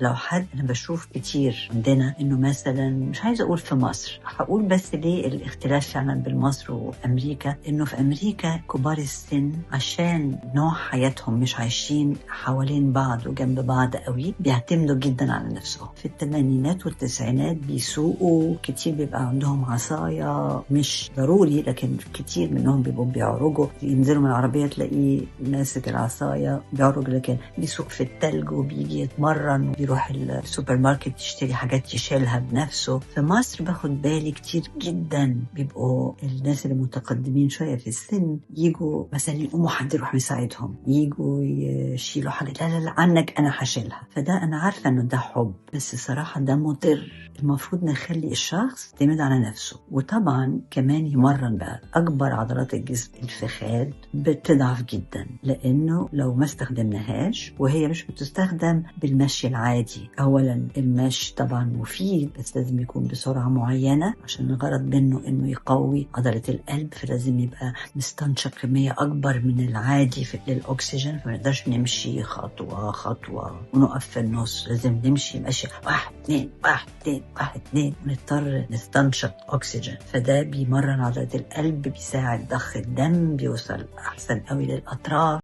لو حد، انا بشوف كتير عندنا انه مثلا، مش عايزه اقول في مصر، هقول بس ليه الاختلاف فعلا بين مصر وامريكا، انه في امريكا كبار السن عشان نوع حياتهم مش عايشين حوالين بعض وجنب بعض قوي، بيعتمدوا جدا على نفسهم. في الثمانينات والتسعينات بيسوقوا كتير، بيبقى عندهم عصاية، مش ضروري لكن كتير منهم بيبقوا بيعرجوا، ينزلوا من العربية تلاقيه ماسك العصاية بيعرج، لكن بيسوق في التلج وبيجي يتمرن وبيروح السوبر ماركت يشتري حاجات يشيلها بنفسه. في مصر باخد بالي كتير جدا بيبقوا الناس اللي متقدمين شوية في السن يجوا مثلا يقوموا حد يروح يساعدهم، يجوا يشيلوا حاجة، لا لا لا عنك أنا هشيلها. فده أنا عارفة إنه ده حب، بس الصراحة ده مضر. المفروض نخلي الشخص يعتمد على نفسه، وطبعا كمان يمرن بقى أكبر عضلات الجسم. الفخاد بتضعف جدا لأنه لو ما استخدمناهاش، وهي مش بتستخدم بالمشي العادي. أولا المشي طبعا مفيد، بس لازم يكون بسرعة معينة عشان الغرض منه إنه يقوي عضلة القلب، فلازم يبقى مستنشق كمية أكبر من العادي في للأكسجين، فما نقدرش نمشي خطوة خطوة ونقف في النص، لازم نمشي ماشي 1 2 1 2 1 2 ونضطر نستنشق أكسجين. فده بيمرن عضلة القلب، بيساعد ضخ الدم، بيوصل أحسن قوي للأطراف.